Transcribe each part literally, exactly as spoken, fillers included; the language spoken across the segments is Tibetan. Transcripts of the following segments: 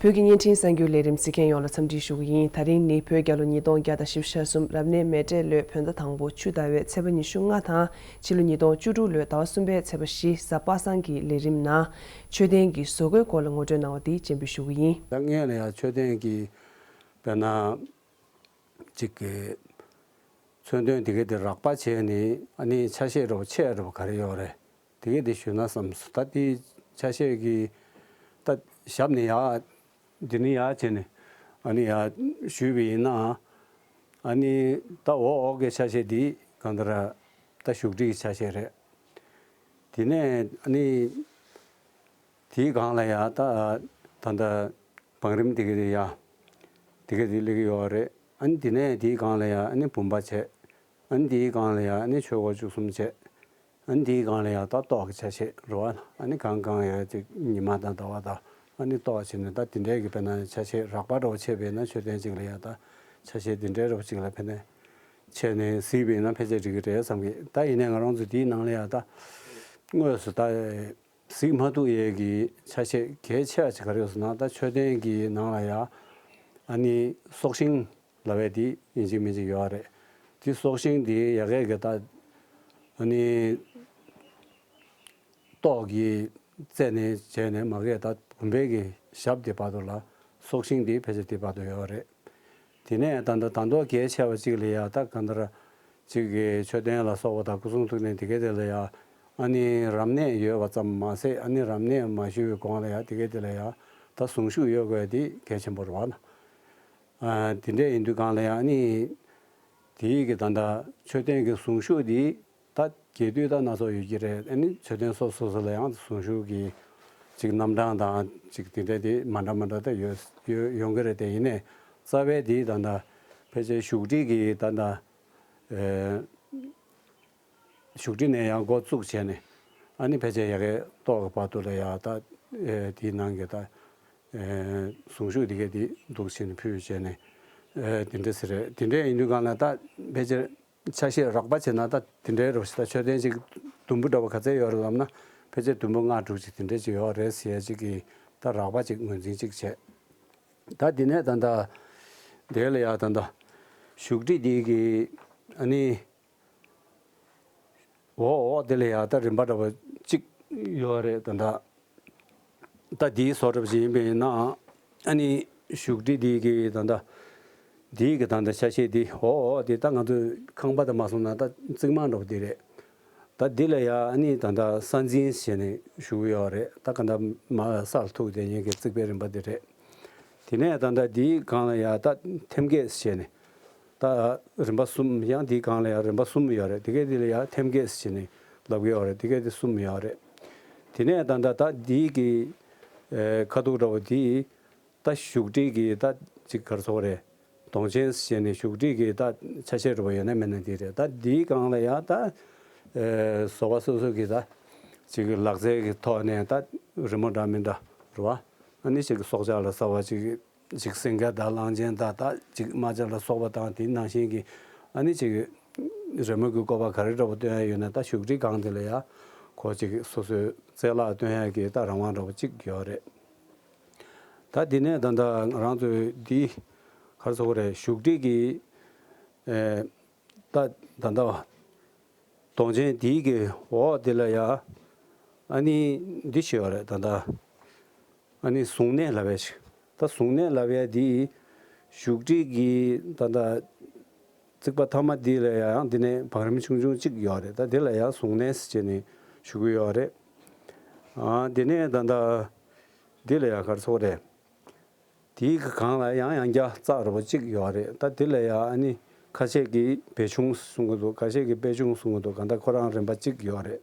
བོད་ཀྱི་བརྙན་འཕྲིན་གསར་འགྱུར་ལས་རིམ་གཟིགས་མཁན་ཡོངས་ལ་འཚམས་འདྲི་ཞུ་གི་ཡིན། ད་རིང་ནི་བོད་རྒྱལ་ལོ་ཉིས་སྟོང་བརྒྱ་དང་བཞི་བཅུ་ཞེ་གསུམ་རབ་གནས་མེ་སྤྲེལ་ལོའི་བོད་ཟླ་དང་པོ་ཆུ་ཟླ་བའི་ཚེས་པ་ཉི་ཤུ་ལྔ་དང་ཕྱི་ལོ་ཉིས་སྟོང་བཅུ་དྲུག་ལོའི་ཟླ་བ་གསུམ་པའི་ཚེས་པ་བཞི་གཟའ་པ་སངས་ཀྱི་ལས་རིམ་ནང་མཆོད་རྟེན་གྱི་བཟོ་བཀོད་སྐོར་ལ་ངོ་སྤྲོད་གནང་བ་འདི་སྤྱན་འབུལ་ཞུ་གི་ཡིན། ད་སྔོན་ལ་ཡང་མཆོད་རྟེན་གྱི་དཔེར་ན་ཅིག་གི་མཚོན་དོན་དེ་གའི་དེ་རགས་པ་བྱས་ནས་ཨ་ནི་ཆ་ཤས་འདྲ་པོ་ཆེ་འདྲ་པོ་ག་རེ་ཡོད་རེད། དེ་གའི་དེ་ཞུས་ན་བསམ་སོང་། ད་དེ་ཆ་ཤས་ཀྱི་ད་ཞབས་ནས་ཡར་འདི་ནས་ཡར་བྱས་ནས་ཨ་ནི་ཡར་ཞུས་པ་ཡིན་ན་ཨ་ནི་ད་འོག་འོག་གི་ཆ་ཤས་འདི་གང་ལྟར་ད་བཞུགས་ཁྲི་གི་ཆ་ཤས་རེད། དེ་ནས་ཨ་ནི་དེའི་སྒང་ལ་ཡ་ད་ད་ལྟ་བང་རིམ་དེ་ག་དེ་ཡ་དེ་ག་དེ་སླེབས་ཀྱི་ཡོད་རེད། ཨ་ནི་དེ་ནས་དེའི་སྒང་ལ་ཡ་ཨ་ནི་བུམ་པ་བྱས། ཨ་ནི་དེའི་སྒང་ལ་ཡ་ཨ་ནི་ཆོས་འཁོར་བཅུ་གསུམ་བྱས། ཨ་ནི་དེའི་སྒང་ལ་ཡ་ད་ཏོག་གི་ཆ་ཤས་རེད་པ། ཨ་ནི་གང་གང་ཡ་ཅིག་ཉི་མ་དང་ཟླ་བ་དང་ཨ་ནི་ཏོག་བྱས་ནས་ད་དེ་འདྲའི་གི་དཔེར་ན་ཆ་ཤས་རགས་པ་འདྲ་པོ་བྱས་པས་ན་མཆོད་རྟེན་ཅིག་ལ་ཡ་ད་ཆ་ཤས་དེ་འདྲའི་འདྲ་པོ་ཅིག་ལ་ཕན་ནས་བྱས་ནས་གཟིགས་པས་ན་ཕལ་ཆེར་འགྲིག་གི་རེད་བསམ་གི། ད་ཡིན་ནའི་ང་རང་ཚོ་དེའི་ནང་ལ་ཡ་ད་དངོས་སུ་ད་གཟིགས་མ་ཐུབ་ཡས་ཀྱི་ཆ་ཤས་གལ་ཆེ་བ་ཅིག་ག་རེ་ཡོད་ཟེར་ན། ད་མཆོད་རྟེན་གྱི་ནང་ལ་ཡ་ཨ་ནི་སྲོག་ཤིང་ལབ་པའི་དེ་ཡིན་གཅིག་མིན་གཅིག་ཡོད་རེད། དེ་སྲོག་ཤིང་དེ་ཡ་གས་ཀྱི་ད་ཨ་ནི་ཏོག་གི་རྩེ་ནས་བྱས་ནས་མ་གས་ད་བུམ་པའི་གི་ཞབས་དེ་བར་དུ་ལ་སྲོག་ཤིང་དེ་ཕལ་ཆེར་དེ་བར་དུ་ཡོད་རེད། དེ་ནས་ད་ལྟ་ད་མདོ་གལ་ཆེ་བ་གཅིག་ལ་ཡ་ད་གང་ལྟར་གཅིག་གི་མཆོད་རྟེན་ལ་སོགས་པ་དང་སྐུ་གསུང་ཐུགས་རྟེན་དེ་གའི་དེ་ལ་ཡ་ཨ་ནི་རབ་གནས་ཡོད་པ་ཙམ་མ་ཟད་ཨ་ནི་རབ་གནས་མ་ཞུས་པའི་གོང་ལ་ཡ་དེ་གའི་དེ་ལ་ཡ་ད་གཟུངས་གཞུག་ཡོད་དགོས་དེ་གལ་ཆེན་པོ་རེད་པ། ཨ་དེ་འདྲ་ཡིན་དུས་གང་ལ་ཡ་ཨ་ནི་དེའི་གི་ད་ལྟ་མཆོད་རྟེན་གྱི་གཟུངས་གཞུག་དེ་ད་རྒྱས་བསྡུས་ད་སྣ་ཚོགས་ཡོད་ཀྱི་རེད། ཨ་ནི་མཆོད་རྟེན་སོ་སོ་སོ་ལ་ཡང་གཟུངས་གཞུག་གི་ཅིག་རྣམ་གྲངས་དང་ཅིག་དེ་འདྲ་དེ་མ་འདྲ་མ་འདྲ་ད་ཡོད་ཡོད་ཡོང་གི་རེད། དེ་ཡིན་ནའི་རྩ་བའི་དེའི་ད་ལྟ་ཕལ་ཆེར་བཞུགས་ཁྲི་གི་ད་ལྟ་ཨེ་བཞུགས་ཁྲི་ནས་ཡང་འགོ་བཙུགས་བྱས་ནས་ཨ་ནི་ཕལ་ཆེར་ཡ་གའི་ཏོག་གི་བར་དུ་ལ་ཡ་ད་ཨེ་དེའི་ནང་གི་ད་ཨེ་གཟུངས་གཞུག་དེ་གའི་དེ་འདུག་བྱས་ནས་ཕུལ་བྱས་ནས་ཨེ་དེ་འདྲ་ཟེར་རེད། དེ་འདྲ་ཡིན་དུས་གང་ལ་ད་ཕལ་ཆེར་ཆ་ཤས་རགས་པ་བྱས་ན་ད་དེ་འདྲའི་རོ་ཞིག་ད་མཆོད་རྟེན་ཅིག་དུམ་བུ་འདྲ་པོ་ག་ཚད་ཡོད་རེད་ལབ་ན་ཕལ་ཆེར་དུམ་བུ་ལྔ་དྲུག་ཅིག་དེ་འདྲ་ཅིག་ཡོད་རེད་ཟེར་ཡ་ཅིག་གི་ད་རགས་པ་ཅིག་ངོས་འཛིན་ཅིག་བྱས། ད་དེ་ནས་ད་ལྟ་དེ་ལ་ཡ་ད་ལྟ་བཞུགས་ཁྲི་དེ་གི་ཨ་ནི་འོག་འོག་དེ་ལ་ཡ་ད་རིམ་པ་འདྲ་པོ་ཅིག་ཡོད་རེད། ད་ལྟ་ད་དེའི་བཟོ་འདྲ་པོ་ཅིག་ཡིན་པ་ཡིན་ན་ཨ་ནི་བཞུགས་ཁྲི་དེ་གི་ད་ལྟ་དེའི་གི་ད་ལྟ་ཆ་ཤས་དེ་འོག་འོག་དེ་ད་ང་ཚོས་ཁང་པ་དང་མ་སོང་ན་ད་རྩིག་མ་འདྲ་པོ་དེ་རེད། ད་འདི་ལ་ཡ་ཨ་ནི་ད་ལྟ་ས་འཛིན་བྱས་ནས་བཞུགས་ཡོད་རེད། ད་ག་ད་མ་ས་ལ་ཐུག་བསྡད་མཁན་གྱི་རྩིག་པའི་རིམ་པ་འདི་རེད། དེ་ནས་ད་ལྟ་འདིའི་སྒང་ལ་ཡ་ད་ཐེམ་སྐས་བྱས་ནས་ད་རིམ་པ་གསུམ། ཡང་འདིའི་སྒང་ལ་ཡ་རིམ་པ་གསུམ་ཡོད་རེད། དེ་གའི་འདི་ལ་ཡ་ཐེམ་སྐས་བྱས་ནས་ལབ་ཀྱི་ཡོད་རེད། དེ་གའི་འདི་གསུམ་ཡོད་རེད། དེ་ནས་ད་ལྟ་ད་འདིའི་གི་ཨེ་ཁ་ཐུག་འདྲ་པོ་འདི་ད་བཞུགས་ཁྲི་གི་ད་ཅིག་ག་རེ་ཟེར་དགོས་རེད། གདོང་ཅན་ཟེར་ནས་བཞུགས་ཁྲི་གི་ད་ཆ་ཤས་འདྲ་པོ་ཡོད་ན་མེད་ན་དེ་རེད། ད་འདིའི་སྒང་ལ་ཡ་ད་ཨེ་བཟོ་པ་སོ་སོ་གི་ད་ཅིག་ལག་རྩལ་གི་ཐོག་ནས་ད་རི་མོ་འདྲ་མི་འདྲ་རེད་པ། ཨ་ནི་ཅིག་སྲོག་ཆགས་ལ་གསོལ་བ་ཅིག་ཅིག་སེང་གེ་དང་གླང་ཆེན་དང་ད་ཅིག་རྨ་བྱ་ལ་སོགས་པ་དང་དེ་ནང་བཞིན་གི་ཨ་ནི་ཅིག་རི་མོ་གི་བཀོད་པ་ག་རེ་འདྲ་པོ་སྟོན་ཡ་ཡོད་ན་ད་བཞུགས་ཁྲི་སྒང་དེ་ལ་ཡ་ཁོ་ཅིག་སོ་སོའི་རྩལ་ལག་སྟོན་ཡ་གི་ད་རང་དབང་འདྲ་པོ་ཅིག་ཡོད་རེད། ད་དེ་ནས་ད་ལྟ་ང་རང་ཚོའི་འདི་ག་རེ་ཟེར་དགོས་རེད། བཞུགས་ཁྲི་གི་ཨེ་ད་ད་ལྟ་གདོང་ཅན་འདི་གི་འོག་འདི་ལ་ཡ་ཨ་ནི་འདི་ཞིག་ཡོད་རེད། ད་ལྟ་ཨ་ནི་གཟུངས་གནས་ལབ་ཡ་ཞིག་ད་གཟུངས་གནས་ལབ་ཡ་འདི་བཞུགས་ཁྲི་གི་ད་ལྟ་རྩིག་པ་ཐ་མ་འདི་ལ་ཡང་འདི་ནས་བང་རིམ་ཆུང་ཆུང་གཅིག་ཡོད་རེད། ད་འདི་ལ་ཡང་གཟུངས་གནས་ཟེར་བྱས་ནས་ཞུ་གི་ཡོད་རེད། ཨ་འདི་ནས་ད་ལྟ་འདི་ལ་ཡང་ག་རེ་ཟེར་དགོས་རེད། དེའི་གི་སྒང་ལ་ཡང་ཡང་བསྐྱར་རྩ་འདྲ་པོ་གཅིག་ཡོད་རེད། ད་འདི་ལ་ཡང་ཨ་ནི་ཁ་ཤས་ཀྱིས་བེ་ཆུང་གསུང་གི་འདུག་ཁ་ཤས་ཀྱིས་པད་ཆུང་གསུང་གི་འདུག་གང་ལྟར་ཁོ་རང་རིམ་པ་གཅིག་ཡོད་རེད།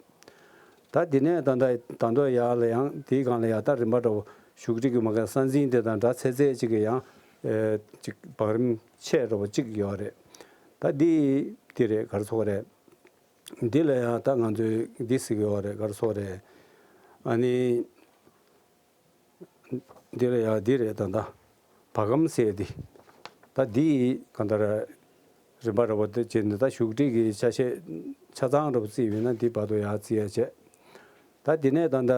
ད་འདི་ནས་ད་ལྟ་ད་མདོ་ཡར་ལ་ཡང་དེའི་སྒང་ལ་ཡང་ད་རིམ་པ་འདྲ་པོ་བཞུགས་ཁྲི་གི་མ་ག་ས་འཛིན་དེ་དང་འདྲ་ཚད་ཚད་ཅིག་གི་ཡང་ཨེ་ཅིག་བང་རིམ་ཆེ་འདྲ་པོ་གཅིག་ཡོད་རེད། ད་འདི་འདི་རེད། ག་རེ་ཟེར་དགོས་རེད། འདི་ལ་ཡང་ད་ང་ཚོས་འདི་ཟེར་གི་ཡོད་རེད། ག་རེ་ཟེར་དགོས་རེད། ཨ་ནི་འདི་ལ་ཡང་འདི་རེད། ད་ད་བ་གམ་ཟེར་འདི་ད་འདི་གང་ལྟར་རིམ་པ་འདྲ་པོ་དེ་བྱས་ནས་ད་བཞུགས་ཁྲི་གི་ཆ་ཤས་ཆ་ཚང་འདྲ་པོ་བརྩིས་ཡོད་ན་འདི་བར་དུ་ཡར་བརྩི་ཡ་བྱས། ད་འདི་ནས་ད་ད་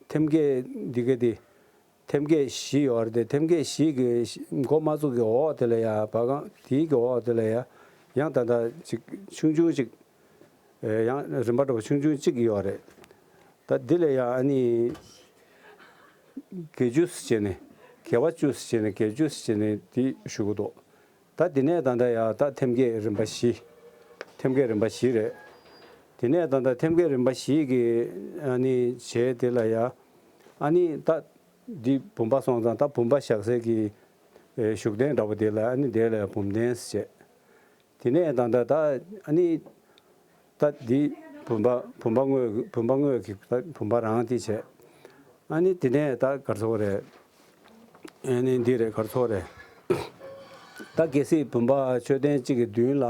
ཐེམ་སྐས་འདི་ག་དེ་ ཐེམ་སྐས་བཞི་ཡོད་རེད་དེ། ཐེམ་སྐས་བཞི་གི་མགོ་མ་བཙུགས་ཀྱི་འོག་དེ་ལ་ཡ་བ་གང་དེའི་གི་འོག་དེ་ལ་ཡ་ཡང་ད་ལྟ་ཅིག་ཆུང་ཆུང་ཅིག་ཡང་རིམ་པ་འདྲ་བོ་ཆུང་ཆུང་ཅིག་ཡོད་རེད། ད་འདི་ལ་ཡ་ཨ་ནི་བརྒྱད་ཅུ་ཟེར་བྱས་ནས་བརྒྱད་པ་བཅུ་ཟེར་བྱས་ནས་བརྒྱད་ཅུ་ཟེར་བྱས་ནས་དེ་ཞུ་གི་འདུག་ད་དེ་ནས་ད་ལྟ་ཡ་ད་ཐེམ་སྐས་རིམ་པ་བཞི། ཐེམ་སྐས་རིམ་པ་བཞི་རེད། དེ་ནས་ད་ལྟ་ཐེམ་སྐས་རིམ་པ་བཞི་གི་ཨ་ནི་བྱས་དེ་ལ་ཡ་ཨ་ནི་ད་འདི་བུམ་པ་སོང་ཙང་ད་བུམ་པ་བཞག་སའི་གི་ཨེ་བཞུགས་གདན་འདྲ་པོ་དེ་ལ་ཨ་ནི་དེ་ལ་ཡ་བུམ་གདན་ཟེར་བྱས། དེ་ནས་ད་ལྟ་ད་ཨ་ནི་ད་འདི་བུམ་པ་བུམ་པ་དངོས་བུམ་པ་དངོས་ཀྱི་ད་བུམ་པ་རང་དེ་བྱས། ཨ་ནི་དེ་ནས་ད་གར་ཚོགས་རེད། ཨ་ནི་འདི་རེད་གར་ཚོགས་རེད། ད་གལ་སྲིད་བུམ་པ་མཆོད་རྟེན་གཅིག་གི་མདུན་ལ་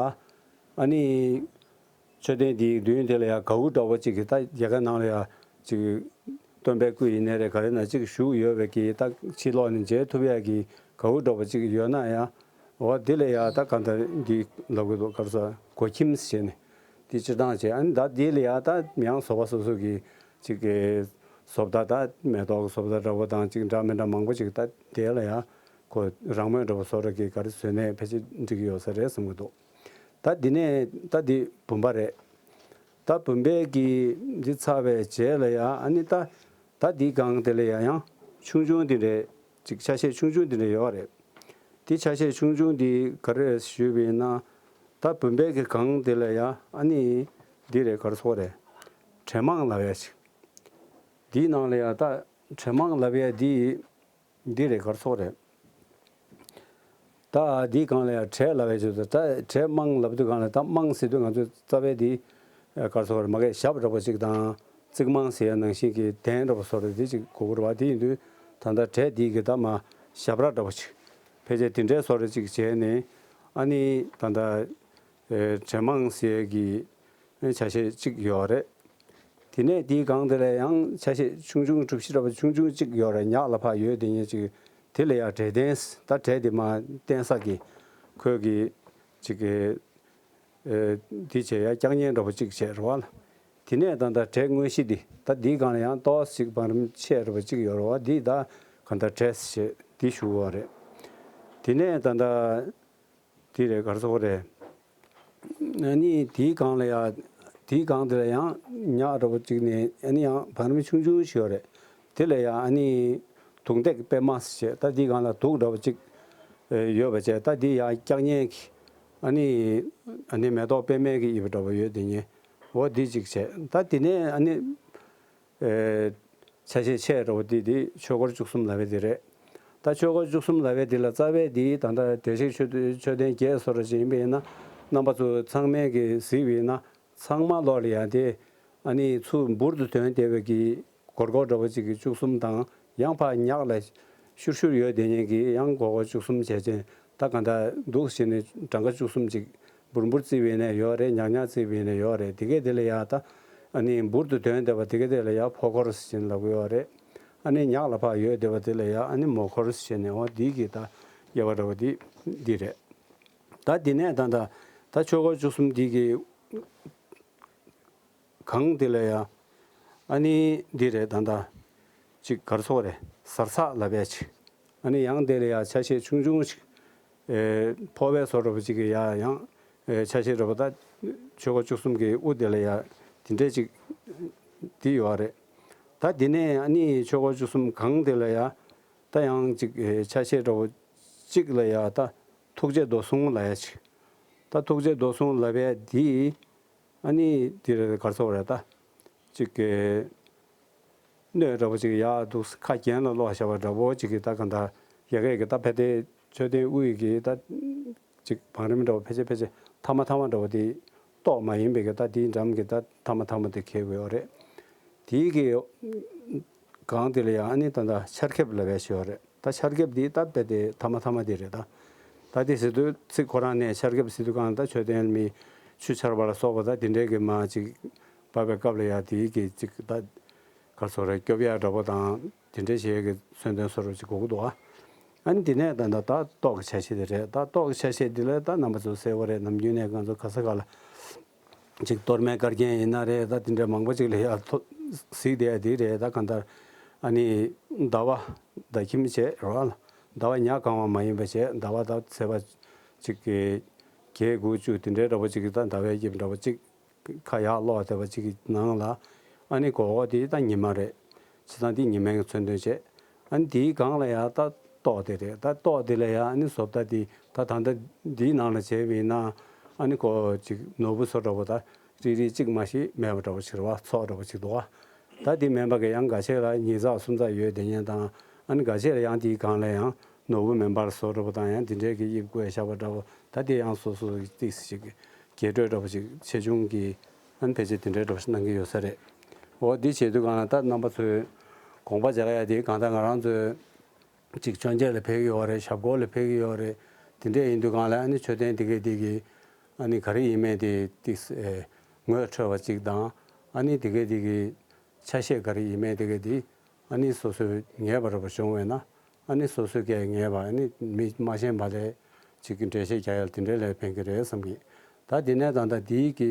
ཨ་ནི་མཆོད་རྟེན་འདིའི་མདུན་དེ་ལ་ཡ་གའུ་འདྲ་བོ་གཅིག་གི་ད་རྒྱ་གར་ནང་ལ་ཡ་གཅིག་སྟོན་པའི་སྐུ་ཡིན་ནའི་རེད་ག་རེ་ན་གཅིག་བཞུགས་ཡོད་པའི་གི་ད་ཕྱི་ལོགས་ནས་མཇལ་ཐུབ་ཡ་གི་གའུ་འདྲ་བོ་གཅིག་ཡོད་ན་ཡ། འོ་དེ་ལ་ཡ་ད་གང་ལྟར་འདི་ལབ་དགོས་འདུག་གར་ས་སྒོ་ཁྱིམ་ཟེར་ནས་དེ་སྤྱིར་བཏང་བྱས། ཨ་ནི་ད་དེ་ལ་ཡ་ད་ཡང་བཟོ་པ་སོ་སོ་གི་ཅིག་གི་བཟོ་ལྟ་ད་མེ་ཏོག་གི་བཟོ་ལྟ་འདྲ་པོ་དང་ཅིག་འདྲ་མི་འདྲ་མང་པོ་ཅིག་ད་དེ་ལ་ཡ་ཁོ་རང་མོས་འདྲ་པོ་བཟོ་འདྲ་གི་ག་རེ་བཟོས་ནས་ཕལ་ཆེར་འགྲིག་གི་ཡོད་ས་རེད་བསམ་གི་འདུག་ད་འདི་ནས་ད་འདི་བུམ་པ་རེད། ད་བུམ་པའི་གི་འདི་ཚར་བའི་རྗེས་ལ་ཡ་ཨ་ནི་ད་ད་འདི་སྒང་དེ་ལ་ཡ་ཡང་ཆུང་ཆུང་དེ་འདྲའི་ཅིག་ཆ་ཤས་ཆུང་ཆུང་དེ་འདྲ་ཡོད་རེད། དེ་ཆ་ཤས་ཆུང་ཆུང་དེ་ག་རེ་ཞུས་པ་ཡིན་ན། ད་བུམ་པའི་གི་སྒང་དེ་ལ་ཡ་ཨ་ནི་འདི་རེད་ག་རེ་ཟེར་དགོས་རེད། གྲལ་མང་ལབ་ཡ་ཅིག་འདིའི་ནང་ལ་ཡ་ད་གྲལ་མང་ལབ་ཡ་འདི་འདི་རེད་ག་རེ་ཟེར་དགོས་རེད། ད་འདིའི་སྒང་ལ་ཡ་གྲལ་ལབ་ཡ་ཅིག་ད་གྲལ་མང་ལབ་དུས་སྒང་ལ་ད་མང་ཟེར་དུས་ང་ཚོས་རྩ་བའི་འདི་ག་རེ་ཟེར་དགོས་རེད། མ་གི་ཞབས་འདྲ་པོ་ཅིག་དང་རྩིག་མང་ཟེར་ཡ་ནང་བཞིན་གྱི་གདན་འདྲ་པོ་བཟོ་འདྲ་འདི་ཅིག་དགོས་ཀྱི་རེད་བ། དེ་ཡིན་དུས་ད་ལྟ་གྲལ་འདི་གི་ད་མ་ཞབས་ར་འདྲ་པོ་ཅིག་ཕལ་ཆེར་དེ་འདྲའི་བཟོ་འདྲ་ཅིག་བྱས་ནས་ཨ་ནི་ད་ལྟ་ཨེ་གྲལ་མང་ཟེར་གྱི་ཆ་ཤས་གཅིག་ཡོད་རེད། དེ་ནས་དེའི་སྒང་དེ་ལ་ཡང་ཆ་ཤས་ཆུང་ཆུང་གྲུ་བཞི་འདྲ་པོ་ཆུང་ཆུང་གཅིག་ཡོད་རེད། ཉག་ལ་ཕར་ཡོད་དེ་ཉིད་ཅིག་དེ་ལ་ཡང་གྲལ་གདན་ད་གྲལ་དེ་མ་བརྟེན་ས་གི་ཁོས་གི་ཅིག་གི་ཨེ་དེ་བྱས་ཡ་བཀྱག་བརྙན་འདྲ་པོ་གཅིག་བྱས་རེད་བ་ལ། དེ་ནས་ད་ལྟ་གྲལ་དངོས་གཞི་འདི་ད་འདིའི་སྒང་ལ་ཡང་ཏོག་ཙམ་བང་རིམ་ཆེ་འདྲ་པོ་གཅིག་ཡོད་རེད་བ། འདི་ད་གང་ལྟར་གྲལ་ཞེས་འདི་ཞུ་བ་རེད། དེ་ནས་ད་ལྟ་དེ་རེད་ག་རེ་ཟེར་དགོས་རེད། ཨ་ནི་དེའི་སྒང་ལ་ཡ་དེའི་སྒང་དེ་ལ་ཡང་ཉག་འདྲ་པོ་གཅིག་ནས་ཨ་ནི་ཡང་བང་རིམ་ཆུང་ཆུང་ཞིག་ཡོད་རེད། དེ་ལ་ཡ་ཨ་ནི་དུག་འདེགས་པད་མ་ཞེས་ད་དེའི་སྒང་ལ་དུག་འདྲ་པོ་གཅིག་ཡོད་པ་བྱས། ད་དེ་ཡ་བཀྱག་བརྙན་གྱི་ཨ་ནི་ཨ་ནི་མེ་ཏོག་པད་མའི་གི་དབྱིབས་འདྲ་པོ་ཡོད་དེ་ཉིད་འོ་འདི་གཅིག་བྱས། ད་དེ་ནས་ཨ་ནི། ཨེ། ཆ་ཤས་ཆེ་འདྲ་པོ་འདི་འདི་ཆོས་འཁོར་བཅུ་གསུམ་ལབ་པའི་འདི་རེད། ད་ཆོས་འཁོར་བཅུ་གསུམ་ལབ་པའི་འདི་ལ་རྩ་བའི་འདི་ད་ལྟ་བདེ་གཤེགས་མཆོད་མཆོད་རྟེན་བརྒྱད་བཟོ་འདྲ་ཅིག་ཡིན་པ་ཡིན་ན། རྣམ་པ་ཚོ་ཚང་མས་ཀྱི་གཟིགས་པ་ཡིན་ན་ཚང་མ་ལོག་ལ་ཡ་དེ་ཨ་ནི་ཚུར་འབུར་དུ་ཐོན་བསྡད་པའི་གི་སྒོར་སྒོར་འདྲ་པོ་ཅིག་གི་བཅུ་གསུམ་དང་ཡང་ཕར་ཉག་ལ་ཤུར་ཤུར་ཡོད་དེ་ཉིད་ཀྱི་ཡང་སྒོར་སྒོར་བཅུ་གསུམ་བྱས་ཅན་ད་ག་འདྲ་འདུག་ཟེར་ནས་གྲངས་ཀ་བཅུ་གསུམ་ཅིག་འབུར་འབུར་བརྩིས་པ་ཡིན་ན་ཡོད་རེད། ཉག་ཉག་བརྩིས་པ་ཡིན་ན་ཡོད་རེད། དེ་གས་དེ་ལ་ཡ་ད་ཨ་ནི་འབུར་དུ་ཐོན་བསྡད་པ་དེ་གས་དེ་ལ་ཡ་ཕོ་འཁོར་ཟེར་ནས་ལབ་ཀྱི་ཡོད་རེད། ཨ་ནི་ཉག་ལ་ཕར་ཡོད་བསྡད་པ་དེ་ལ་ཡ་ཨ་ནི་མོ་འཁོར་ཟེར་ནས་འོ་འདི་གི་ད་དབྱེ་བ་འདྲ་པོ་འདི་འདི་རེད། ད་དེ་ནས་ད་ད་ད་ཆོས་འཁོར་བཅུ་གསུམ་འདི་གི་གང་དེ་ལ་ཡ་ཨ་ནི་འདི་རེད། ད་ད་ཅིག་ག་རེ་ཟེར་དགོས་རེད། ཟར་ཚགས་ལབ་ཡ་ཅིག་ཨ་ནི་ཡང་དེ་ལ་ཡ་ཆ་ཤས་ཆུང་ཆུང་ཞིག་ཨེ་ཕོ་བའི་བཟོ་འདྲ་པོ་ཅིག་གི་ཡ་ཡང་ཨེ་ཆ་ཤས་འདྲ་པོ་ད་ཆོས་འཁོར་བཅུ་གསུམ་གི་དབུ་དེ་ལ་ཡ་དེ་འདྲས་ཅིག་འདི་ཡོད་རེད། ད་དེ་ནས་ཨ་ནི་ཆོས་འཁོར་བཅུ་གསུམ་གང་དེ་ལ་ཡ་ད་ཡང་ཅིག་ཨེ་ཆ་ཤས་འདྲ་པོ་ཅིག་ལ་ཡ་ད་ཐུགས་རྗེ་མདོ་གསུང་ལབ་ཡ་ཅིག་ད་ཐུགས་རྗེ་མདོ་གསུང་ལབ་ཡ་འདི་ཨ་ནི་འདི་རེད་ག་རེ་ཟེར་དགོས་རེད། ད་ཅིག་གི་སྣོད་འདྲ་པོ་ཅིག་ཡར་འདུག་ཁ་གྱེན་ལ་སློག་བཞག་པ་འདྲ་པོ་ཅིག་གི་ད་ག་འདྲ་ཡ་གས་ཀྱི་ད་ཕ་དེ་མཆོད་རྟེན་དབུ་ཡི་གི་ད་ཅིག་བང་རིམ་འདྲ་པོ་ཕལ་ཆེར་ཕལ་ཆེར་ཐ་མ་ཐ་མ་འདྲ་པོ་དེ་ཏོག་མ་ཡིན་པའི་གི་ད་དེའི་འགྲམ་གྱི་ད་ཐ་མ་ཐ་མ་དེ་འཁེལ་དགོས་ཡོད་རེད། དེའི་གི་སྒང་དེ་ལ་ཡང་ཨ་ནི་ད་ད་ཆར་ཁེབས་ལབ་པའི་ཞིག་ཡོད་རེད། ད་ཆར་ཁེབས་འདི་ད་དཔེ་དེ་ཐ་མ་ཐ་མ་དེ་རེད་ད། ད་དེ་ཟེར་དུས་ཚིག་ཁོ་རང་ནས་ཆར་ཁེབས་ཟེར་དུས་གང་ད་མཆོད་རྟེན་མི་ཆུ་ཆར་པ་ལ་སོགས་པ་ད་དེ་འདྲའི་གི་མ་ཅིག་བབས་པའི་སྐབས་ལ་ཡ་དེའི་གི་ཅིག་ད་ག་རེ་ཟེར་དགོས་རེད། སྐྱོབ་ཡ་འདྲ་པོ་དང་དེ་འདྲའི་བྱེད་ཡ་གི་མཚོན་དོན་བཟོ་འདྲ་ཅིག་དགོས་ཀྱི་འདུག་ཨ། ཨ་ནི་དེ་ནས་ད་ད་ད་ཏོག་གི་ཆ་ཤས་དེ་རེད། ད་ཏོག་གི་ཆ་ཤས་འདི་ལ་ད་རྣམ་པ་ཚོ་གསལ་པོ་རེད། ནམ་རྒྱུན་ནས་ང་ཚོ་ག་ས་ག་ལ། ཅིག་གཏོར་མའི་བཀའ་རྒྱན་ཡིན་ན་རེད། ད་དེ་འདྲ་མང་པོ་ཅིག་ལ་ཡ་ཐོ་གཟིགས་བསྡད་ཡ་དེ་རེད། ད་གང་ལྟར་ ཨ་ནི་ཟླ་བ་ཟླ་ཁྱིམ་བྱས་རོགས་ལ། ཟླ་བ་ཉ་གང་བ་མ་ཡིན་པ་བྱས། ཟླ་བ་ད་ཚེས་པ་གཅིག་གི་བརྒྱད་དགུ་བཅུ་དེ་འདྲའི་འདྲ་པོ་གཅིག་གི་ད་ཟླ་བའི་དཀྱིལ་འདྲ་པོ་གཅིག་ཁ་ཡར་ལོག་བསྡད་པ་གཅིག་གི་ནང་ལ། ཨ་ནི་གོ་གོ་དེ་ད་ཉི་མ་རེད། བྱས་ཙང་དེ་ཉི་མའི་མཚོན་དོན་བྱས། ཨ་ནི་དེའི་སྒང་ལ་ཡང་ད་ཏོག་དེ་རེད། ད་ཏོག་དེ་ལ་ཡང་ཨ་ནི་བཟོ་ལྟ་དེ་ད་ད་ལྟ་འདིའི་ནང་ལ་བྱས་པ་ཡིན་ན། ཨ་ནི་ཁོ་ཅིག་ནོར་བུ་བཟོ་འདྲ་པོ་ད་རིལ་རིལ་གཅིག་མ་ཞིག་མེད་པ་འདྲ་པོ་ཞིག་རེད་པ། ཚོགས་འདྲ་པོ་ཞིག་འདུག་ག་ད་དེ་མིན་པ་གི་ཡང་འགའ་ཤས་ལ་ཉིས་ཚེག་གསུམ་ཚེག་ཡོད་དེ་ཉན་དང་། ཨ་ནི་འགའ་ཤས་ལ་ཡང་དེའི་སྒང་ལ་ཡང་ནོར་བུ་མེ་འབར་བཟོ་འདྲ་པོ་དང་། ཡང་དེ་འདྲའི་གི་དབྱིབས་བཀོད་བཞག་པ་འདྲ་པོ། ད་དེ་ཡང་སོ་སོ་ཏིག་ཞིག་རྒྱས་སྤྲོས་འདྲ་པོ་ཞིག་ཆེ་ཆུང་གི། ཨ་ནི་ཕལ་ཆེར་དེ་འདྲའི་འདྲ་པོ་ཞིག་གནང་གི་ཡོད་ས་རེད། འོ་དེ་བྱེད་དུས་སྒང་ལ་ད་རྣམ་པ་ཚོས་དགོངས་པ་འཇགས་ཡ་དེ། གང་ལྟར་ང་རང་ཚོས་ཅིག་མཆོད་མཇལ་ལ་ཕེབས་ཀྱི་ཡོད་རེད། ཞབས་སྐོར་ལ་ཕེབས་ཀྱི་ཡོད་རེད། དེ་འདྲ་ཡིན་དུས་སྒང་ལ་ཨ་ནི་མཆོད་རྟེན་དེ་གའི་དེ་གི་ཨ་ནི་ག་རེ་ཡིན་མིན་དེ་ཏིག་ཨེ་ངོ་འཕྲོད་པ་ཅིག་དང་། ཨ་ནི་དེ་གའི་དེ་གི་ཆ་ཤས་ག་རེ་ཡིན་མིན་དེ་གའི་དེ་ཨ་ནི་སོ་སོས་ངེས་པ་འདྲ་པོ་བྱུང་བས་ན། ཨ་ནི་སོ་སོས་ཀྱང་ངེས་པ། ཨ་ནི་མི་མ་ཤེས་པ་ལ་ཅིག་གི་འགྲེལ་བཤད་རྒྱག་ཡ་དེ་འདྲ་ལ་ཕན་གྱི་རེད་བསམ་གི། ད་དེ་ནས་ད་ལྟ་དེའི་གི་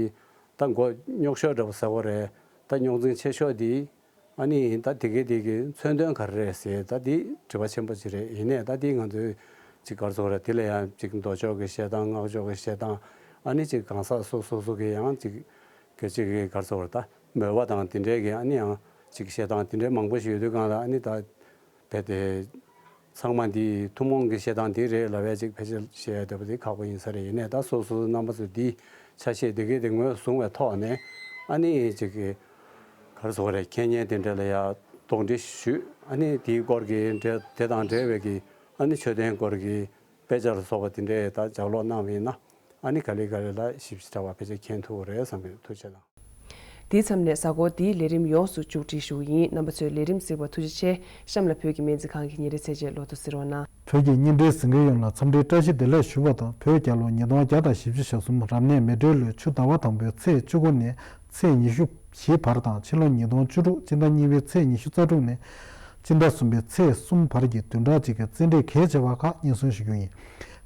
ད་མགོ་རྙོག་ཤོས་འདྲ་པོ་ཟེར་དགོས་རེད། ད་རྙོག་འཛིང་ཆེ་ཤོས་དེ། ཨ་ནི་ད་དེ་གའི་དེ་གི་མཚོན་དོན་ག་རེ་རེད་ཟེར། ད་དེ་དྲི་བ་ཆེན་པོ་ཅིག་རེད། ཡིན་ནའི་ད་དེ་ང་ཚོས་ཅིག་ག་རེ་ཟེར་དགོས་རེད། དེ་ལ་ཡང་ཅིག་མདོ་ཕྱོགས་ཀྱི་བཤད་སྟངས། སྔགས་ཕྱོགས་ཀྱི་བཤད་སྟངས། ཨ་ནི་ཅིག་གང་ཟག་སོ་སོ་སོ་གི་ཡང་ཅིག་གི་ཅིག་གི་ག་རེ་ཟེར་དགོས་རེད། ད་མོས་པ་དང་དེ་འདྲའི་གི་ཨ་ནི་ཡང་ཅིག་བཤད་སྟངས་དེ་འདྲའི་མང་པོ་ཞིག་ཡོད་དུས་སྒང་ལ། ཨ་ནི་ད་རྦད་དེ་ཚང་མ་འདི་ཐུན་མོང་གི་བཤད་སྟངས་འདི་རེད་ལབ་ཡ་ཅིག་ཕལ་ཆེར་བཤད་ཡ་འདོད་པ་དེ་ཁག་པོ་ཡིན་ས་རེད། ཡིན་ནའི་ད་སོ་སོ་རྣམ་པ་ཚོས་འདི་ཆ་ཤས་དེ་གའི་དེ་ངོས་བཟུང་བའི་ཐོག་ནས། ཨ་ནི་ཅིག་གི་ག་རེ་ཟེར་དགོས་རེད། མཁྱེན་མཁན་དེ་འདྲ་ལ་ཡ་དོགས་འདྲི་ཞུས། ཨ་ནི་དེའི་སྐོར་གྱི་འབྲེལ། དེ་དང་འབྲེལ་བའི་གི་ཨ་ནི་མཆོད་རྟེན་སྐོར་གྱི་དཔེ་ཆ་ལ་སོགས་པ་དེ་འདྲའི་ད་ལྗགས་ཀློག་གནང་བ་ཡིན་ན། ཨ་ནི་ག་ལེ་ག་ལེ་ལ་ཞིབ་ཞིབ་ཕྲ་བ་ཕལ་ཆེར་མཁྱེན་ཐུབ་ཀྱི་རེད་བསམ་གི། ཐུགས་རྗེ་གནང་། དེའི་མཚམས་ནས་གཟའ་འཁོར་འདིའི་ལས་རིམ་ཡོངས་སུ་མཇུག་སྒྲིལ་ཞུ་གི་ཡིན། རྣམ་པ་ཚོས་ལས་རིམ་གཟིགས་པར་ཐུགས་རྗེ་ཆེ། གཤམ་ལ་བོད་ཀྱི་སྨན་རྩིས་ཁང་གི་ཉིན་རེའི་ཚད་ཆེན་ལོ་ཐོ་གཟིགས་རོགས་གནང་། བོད་ཀྱི་བརྙན་འཕྲིན་གཟིགས་མཁན་ཡོངས་ལ་འཚམས་འདྲིའི་བཀྲ་ཤིས་བདེ་ལེགས་ཞུ་བ་དང་། བོད་རྒྱལ་ལོ་ཉིས་སྟོང་བརྒྱ་དང་བཞི་བཅུ་ཞེ་གསུམ་རབ་གནས་མེ་སྤྲེལ་ལོའི་ཆུ་ཟླ་བ་དང་པོའི་ཚེས་བཅུ་དགུ་ནས་ཚེས་ཉི་ཤུ་བཞི་བར་དང་། ཕྱི་ལོ་ཉིས་སྟོང་བཅུ་དྲུག་སྤྱི་ཟླ་གཉིས་པའི་ཚེས་ཉི་ཤུ་རྩ་དྲུག་ནས་སྤྱི་ཟླ་གསུམ་པའི་ཚེས་གསུམ་བར་གྱི་བདུན་ཕྲག་གཅིག་གི་རྩེད་འགྲན་གལ་ཆེ་བ་ཁག་སྙན་སེང་ཞུ་རྒྱུ་ཡིན།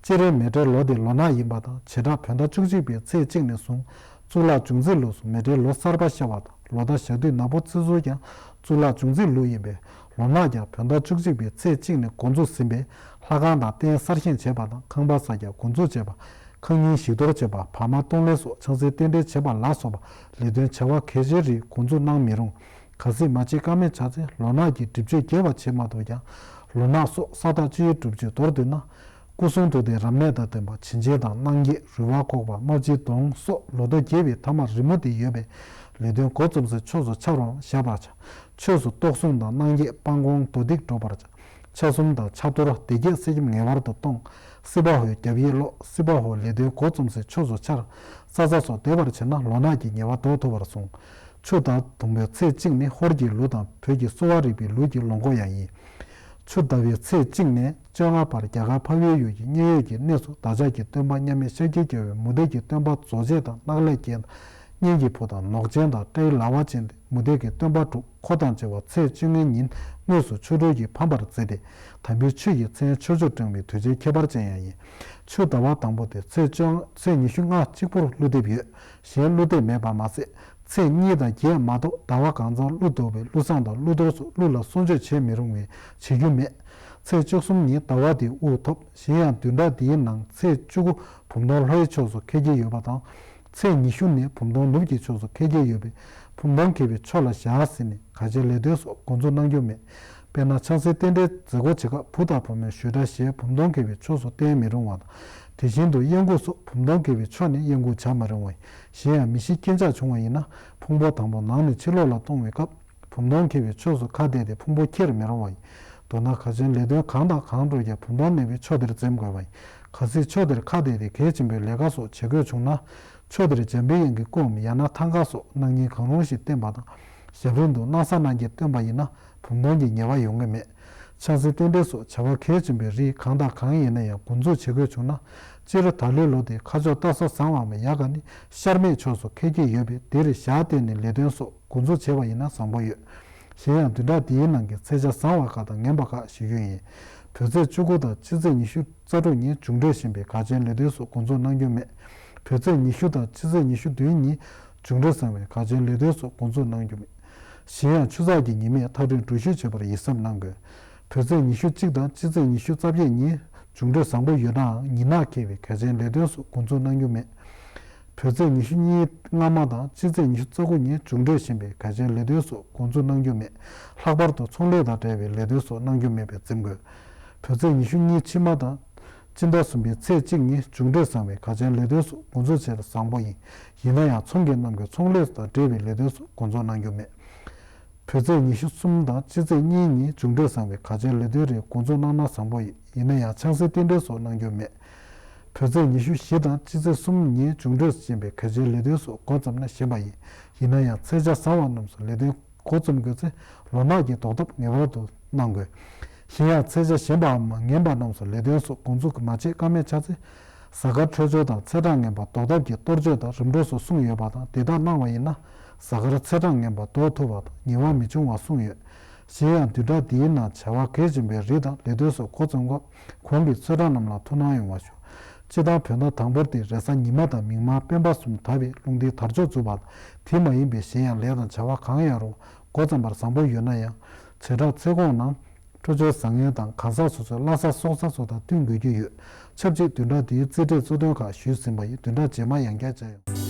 སྤྱིར་མེ་སྤྲེལ་ལོ་དེ་ལོ་ནག་ཡིན་པ་དང་། བྱེ་བྲག་བོད་ཟླ་བཅུ་གཅིག་པའི་ཚེས་གཅིག་ནས་བཟུང་གཙུག་ལག་འབྱུང་རྩིས་ལུགས་སུ་མེ་སྤྲེལ་ལོ་གསར་པ་ཤར་བ་དང་། ལོ་ཟླ་ཞག་དུས་ནག་པོ་བརྩི་ཚུལ་ཀྱང་གཙུག་ལག་འབྱུང་རྩིས་ལུགས་ཡིན་པས། ལོ་ནག་ཀྱང་བོད་ཟླ་བཅུ་གཅིག་པའི་ཚེས་གཅིག་ནས་འགོ་འཛུགས་ཟིན་པས། ལྷ་ཁང་དང་རྟེན་གསར་བཞེངས་བྱེད་པ་དང་། ཁང་པ་གསར་རྒྱག་འགོ་འཛུགས་བྱེད་པ། ཁང་རྙིང་ཞིག་གཏོར་བྱེད་པ། བར་མ་གཏོང་ལེན་སོགས་ཕྱག་འཚལ་རྟེན་འབྲེལ་བྱེད་པ་ལ་སོགས་པ་ལས་དོན་བྱ་བ་གལ་ཆེའི་རིགས་འགོ་འཛུགས་གནང་མི་རུང་། གལ་སྲིད་མ་བྱེད་ཀ་མེད་ཆགས་ཚེ་ལོ་ནག་གི་སྒྲིབ་གཅོད་རྒྱས་པ་བྱེད་མ་ཐུབ་ཀྱང་། ལོ་ནག་སོགས་ས་བདག་སྤྱི་བོའི་སྒྲུབ་མཆོད་མདོར་བསྡུས་ན། སྐུ་གསུང་ཐུགས་རྟེན་རབ་གནས་དང་ལྡན་པ། བྱིན་ཆེན་དང་སྣང་བརྒྱད། རུས་པ་འགོག་པ། རྨ་བྱའི་མདོངས་སོགས་ལོ་ཐོ་རྒྱས་པའི་ཐ་མར་རི་མོ་དེ་ཡོད་པས། ལས་དོན་འགོ་རྩོམ་སའི་ཕྱོགས་སུ་ཆ་རོགས་བཞག་པར་བྱ། ཕྱོགས་སུ་གཏོར་སྲུང་དང་སྣང་བརྒྱད། སྤང་སྐོང་མདོ་སྡིག་སྒྲུབ་པར་བྱ། ཕྱག་གསུམ་དང་ཕྱག་གཏོར་སྡེ་བརྒྱད་གསེར་སྐྱེམས་ངེས་པར་དུ་གཏོང་། སྲིད་པ་ཧོའི་རྒྱབ་ཡིག་ཀློག། སྲིད་པ་ཧོ་ལས་དོན་འགོ་རྩོམ་སའི་ཕྱོགས་སུ་འཆར། ས་ཚ་སོགས་བདེ་བར་བྱེད་ན་ལོ་ནག་གི་ཉེས་པ་ཟློག་ཐུབ་པར་གསུངས། ཆུ་ཟླ་དང་པོའི་ཚེས་གཅིག་ནི་ཧོར་གྱི་ལུགས་དང་བོད་ཀྱི་གསོ་བ་རིག་པའི་ལུགས་ཀྱི་ལོ་འགོ་ཡང་ཡིན། ཆུ་ཟླ་བའི་ཚེས་གཅིག་ནས་བཅོ་ལྔ་བར་རྒྱ་གར་འཕགས་པའི་ཡུལ་གྱི་མཉན་ཡོད་ཀྱི་གནས་སུ་བདག་ཅག་གི་སྟོན་པ་མཉམ་མེད་ཤཱཀྱའི་རྒྱལ་པོས་མུ་སྟེགས་ཀྱི་སྟོན་པ་རྫོགས་བྱེད་དང་གནག་ལས་རྒྱལ་དང་གཉན་གྱི་བུ་དང་ནོག་ཅན་དང་ཏྲའི་ལ་བ་ཅན་ཏེ་མུ་སྟེགས་ཀྱི་སྟོན་པ་དྲུག་འཁོར་དང་བཅས་པ་ཚེས་བཅོ་ལྔའི་ཉིན་དངོས་སུ་ཆོ་འཕྲུལ་གྱིས་ཕམ་པར་མཛད་དེ། དམ་པའི་ཆོས་ཀྱི་མཚན་ཕྱོགས་བཅུར་སྒྲེང་བའི་དུས་ཆེན་ཁྱད་པར་ཅན་ཡང་ཡིན། ཆུ་ཟླ་བ་དང་པོ་དེ་ཚེས་བཅོ་ཚེས་ཉི་ཤུ་ལྔ་གཅིག་པུར་བླུགས་འདེབས་ཡོད། གཞན་བླུགས་འདེབས་མེད་པ་མ་ཟད། ཚེས་གཉིས་དང་བརྒྱད་མ་གཏོགས་ཟླ་བ་གང་ཚང་བླུགས་འདེབས་པའི་བླུགས་བཟང་དང་བླུགས་གཏོར་སོགས་བླུགས་ལ་གསོག་འཇོག་བྱེད་མི་རུང་བས་བྱེད་རྒྱུ་མེད། ཚེས་བཅུ་གསུམ་ཉིན་ཟླ་བ་དེའི་དབུགས་ཐོབ། གཞན་ཡང་བདུན་ཕྲག་འདིའི་ནང་ཚེས་བཅུ་དགུ་བུམ་སྟོང་ལྷོའི་ཕྱོགས་སུ་འཁེལ་གྱི་ཡོད་པ་དང་། ཚེས་ཉི་ཤུ་ནི་བུམ་སྟོང་ནུབ་ཀྱི་ཕྱོགས་སུ་འཁེལ་གྱི་ཡོད་པས། བུམ་སྟོང་འཁེལ་བའི་ཕྱོགས་ལ་བཞག་ཟིན་ནས་ག་ཅན་ལས་དོན་སོགས་འགོ་འཛུགས་གནང་རྒྱུ་མེད། དཔེར་ན་ཕྱག་འཚལ་རྟེན་འབྲེལ་མཛད་སྒོ་བྱེད་སྐབས་བུ་དང་བུ་མོའི་ཞུ་དག་ཞལ་བུམ་སྟོང་འཁེལ་བའི་ཕྱོགས་སུ་བསྟན་མི་རུང་བ་དང་། དེ་བཞིན་དུ་གཡང་འགུགས་སོགས་བུམ་སྟོང་འཁེལ་བའི་ཕྱོགས་ནས་གཡང་འགུགས་བྱ་མ་རུང་བ་ཡིན། གཞན་ཡང་མི་ཤི་རྐྱེན་ཆག་བྱུང་བ་ཡིན་ན་ཕུང་པོ་དང་པོ་ནང་ནས་ཕྱི་ལོགས་ལ་གཏོང་བའི་སྐབས། བུམ་སྟོང་འཁེལ་བའི་ཕྱོགས་སུ་ཁ་གཏད་དེ་ཕུང་པོ་འཁྱེར་མི་རུང་བ་ཡིན། མདོར་ན་ག་ཅན་ལས་དོན་གང་དང་གང་འགྲོ་ཀྱང་བུམ་སྟོང་གནས་པའི་ཕྱོགས་དེར་འཛེམ་དགོས་པ་ཡིན། གལ་སྲིད་ཕྱོགས་དེར་ཁ་གཏད་དེ་གལ་ཆེན་པོའི་ལས་ཀ་སོགས་བྱེད་དགོས་བྱུང་ན། ཕྱོགས་དེར་འཇམ་པའི་དབྱངས་ཀྱི་སྐུའམ་ཡང་ན་ཐང་ག་སོགས་གནང་སྙིང་གང་རུང་ཞིག་བསྟན་པ་དང་། ཞབས་རིམ་དུ་སྣང་ས་སྣང་བརྒྱད་བཏོན་པ་ཡིན་ན་བུམ་སྟོང་གི་ཉེས་པ་ཡོང་གི་མེད། ཕྱག་འཚལ་རྟེན་འབྲེལ་སོགས་བྱ་བ་གལ་ཆེན་པོའི་རིགས་གང་དང་གང་ཡིན་ན་ཡང་འགོ་འཛུགས་བྱེད་དགོས་བྱུང་ན། སྤྱིར་ད་ལོའི་ལོ་དེའི་ཁ་ཕྱོགས་སྟག་གཟའ་བཟང་བའམ་ཡག་ག་ནི་ཤར་མེད་ཕྱོགས་སུ་འཁེལ་གྱི་ཡོད་པས་དེར་ཞག་བལྟས་ནས་ལས་དོན་སོགས་འགོ་འཛུགས་བྱས་པ་ཡིན་ན་བཟང་པོ་ཡོད། གཞན་ཡང་བདུན་ཕྲག་འདིའི་ནང་གི་ཚེས་ཆ་བཟང་བ་ཁག་དང་ངན་པ་ཁག་ཞུ་རྒྱུ་ཡིན། བོད་ཚེས་བཅུ་དགུ་དང་སྤྱི་ཚེས་ཉི་ཤུ་རྩ་དྲུག་ཉིན་འབྱུང་འཕྲོད་ཞན་པས་ག་ཅན་ལས་དོན་སོགས་འགོ་འཛུགས་གནང་རྒྱུ་མེད། བོད་ཚེས་ཉི་ཤུ་དང་སྤྱི་ཚེས་ཉི་ཤུ་བདུན་ཉིན་འབྱུང་འཕྲོད་བཟང་བས་ག་ཅན་ལས་དོན་སོགས་འགོ་འཛུགས་གནང་རྒྱུ་མེད། གཞན་ཡང་ཆུ་ཚགས་ཀྱི་ཉི་མས་ཐག་རིང་འགྲུལ་བཞུད་བྱེད་པར་ཡིད་སེམས་གནང་དགོས། བོད་ཚེས་ཉི་ཤུ་གཅིག་དང་སྤྱི་ཚེས་ཉི་ཤུ་རྩ་བརྒྱད་ཉིན་མཇུག་འབྲས་བཟང་པོ་ཡོད་ནའང་ཉི་ནག་འཁེལ་བའི་གལ་ཆེན་ལས་དོན་སོགས་འགོ་འཛུགས་གནང་རྒྱུ་མེད། བོད་ཚེས་ཉི་ཤུ་གཉིས་སྔ་མ་དང་སྤྱི་ཚེས་ཉི་ཤུ་རྩ་དགུ་ཉིན་མཇུག་འབྲས་ཞན་པའི་གལ་ཆེན་ལས་དོན་སོགས་འགོ་འཛུགས་གནང་རྒྱུ་མེད། ལྷག་པར་དུ་ཚོང་ལས་དང་འབྲེལ་བའི་ལས་དོན་སོགས་གནང་རྒྱུ་མེད་པའི་འཛེམ་དགོས། བོད་ཚེས་ཉི་ཤུ་གཉིས་ཕྱི་མ་དང་སྤྱི་ཟླ་གསུམ་པའི་ཚེས་གཅིག་ཉིན་མཇུག་འབྲས་བཟང་བའི་གལ་ཆེན་ལས་དོན་སོགས་འགོ་འཛུགས་བྱས་ན་བཟང་པོ་ཡིན། ཡིན་ན་ཡང་ཚོང་གི་རྣམས་ཀྱི་ཚོང་ལས་དང་འབྲེལ་བའི་ལས་དོན་སོགས་འགོ་འཛུགས་གནང་རྒྱུ་མེད། བོད་ཚེས་ཉི་ཤུ་གསུམ་དང་སྤྱི་ཚེས་གཉིས་ཉིན་མཇུག་འབྲས་བཟང་བའི་གལ་ཆེན་ལས་དོན་རེ་འགོ་འཛུགས་གནང་ན་བཟང་པོ་ཡིན། ཡིན་ན་ཡང་ཆང་སའི་རྟེན་འབྲེལ་སོགས་གནང་རྒྱུ་མེད། བོད་ཚེས་ཉི་ཤུ་བཞི་དང་སྤྱི་ཚེས་གསུམ་ཉིན་མཇུག་འབྲས་ཞན་པའི་གལ་ཆེན་ལས་དོན་སོགས་འགོ་བརྩམས་ན་ཞན་པ་ཡིན། ཡིན་ན་ཡང་ཚེས་ཆ་བཟང་བ་རྣམས་སུ་ལས་དོན་འགོ་རྩོམ་དགོས་ཚེ་ལོ་ནག་གི་ཟློག་ཐབས་ངེས་པར་དུ་གནང་དགོས། གཞན་ཡང་ཚེས་ཆ་ཞན་པའམ་ངན་པ་རྣམས་སུ་ལས་དོན་སོགས་འགོ་འཛུགས་མ་བྱེད་ཀ་མེད་ཆགས་ཚེ། གཟའ་སྐར་འཕྲོད་སྦྱོར་དང་ཚེས་གྲངས་ངན་པ་ཟློག་ཐབས་ཀྱི་གཏོར་མཆོད་དང་རིམ་གྲོ་སོགས་གསུངས་ཡོད་པ་དང་དེ་དག་གནང་བ་ཡིན་ན་གཟའ་སྐར་ཚེས་གྲངས་ངན་པ་ཟློག་ཐུབ་པ་དང་ཉེས་པ་མི་འབྱུང་བ་གསུངས་ཡོད། གཞན་ཡང་བདུན་ཕྲག་འདིའི་ནང་བྱ་བ་གལ་ཆེན་པོའི་རིགས་དང་ལས་དོན་སོགས་འགོ་རྩོམ་སྐབས་གོང་གི་ཚོད་གྲངས་རྣམས་ལ་ཐུགས་སྣང་ཡོང་བ་ཞུ། སྤྱིར་བཏང་བོད་ཟླ་དང་པོར་དེ་རེས་གཟའ་ཉི་མ་དང་མིག་དམར་སྤེན་པ་གསུམ་དག་པའི་རླུང་ལྡན་དར་ལྕོག་འཛུགས་པ་དང་དེ་མ་ཡིན་པའི་གཞན་ཡང་ལས་དང་བྱ་བ་གང་ཡང་རུང་འགོ་བརྩམས་པར་བཟང་པོ་ཡོད་ན་ཡང་བྱེ་བྲག་ཚེས་གོང་ནང་འཕྲོད་སྦྱོར་བཟང་ངན་དང་གང་ཟག་སོ་སོའི་བླ་གཟའ་སྲོག་གཟའ་སོགས་དང་བསྟུན་དགོས་ཀྱི་ཡོད། ཆབས་ཅིག་བདུན་ཕྲག་འདིའི་རྩིས་འབྲས་གཙོ་དོན་ཁག་ཞུས་ཟིན་པ་ཡིན། བདུན་ཕྲག་རྗེས་མ་ཡང་བསྐྱར་མཇལ་ཡོང་།